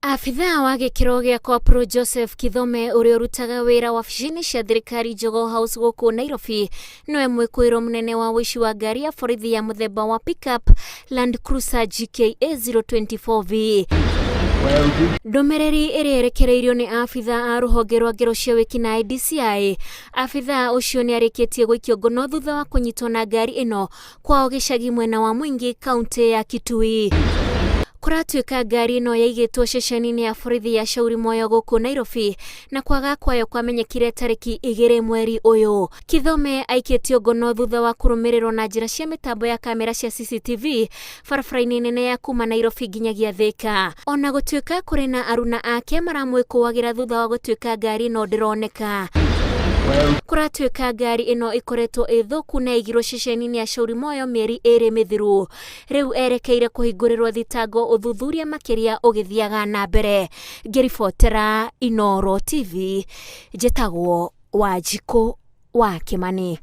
Abithaa wa gĩkĩro gĩa Corporal Joseph Kithome ũrĩa ũrutaga wĩra wabici-inĩ cia thirikari Jogoo House gũkũ Nairobi nĩwe mwĩkũĩrwo mũnene wa ũici wa ngari ya borithi ya mũthemba wa pickup Land Cruiser GKA 024V. Ndũmĩrĩri ĩrĩa ĩrekereirio nĩ abithaa a rũhonge rwa ngero cia wĩkinaĩ DCI, abithaa ũcio nĩ arĩkĩtie gũikio ngono thutha wa kũnyitwo na ngari ĩno kwao gĩcagi mwena wa Mwingi kaunti ya Kitui. Kũratuĩka ngari ĩno yaigĩtwo ceceni-inĩ ya borithi ya Shauri Moyo gũkũ Nairobi na kwaga kwayo kwamenyekire tarĩki 2 mweri ũyũ. Kithome aikĩtio ngono thutha wa kũrũmĩrĩrwo na njĩra cia mĩtambo ya kamera cia CCTV barabara-inĩ nene ya kuma Nairobi nginyagia Thika. Ona gũtuĩka kũrĩ na aruna ake maramwĩkũagĩra thutha wa gũtuĩka ngari ĩno ndĩroneka. Kũratuĩka ngari ĩno ĩkoretwo ĩ thũku na ĩigirwo ceceni-inĩ ya Shauri Moyo mĩeri 2 mĩthiru. Rĩu erekeire kũhingũrĩrwo thitango ũthuthuria makĩria ũgĩthiaga na mbere. Ngĩribotera Inooro TV, njĩtagwo Wanjikũ wa Kĩmani.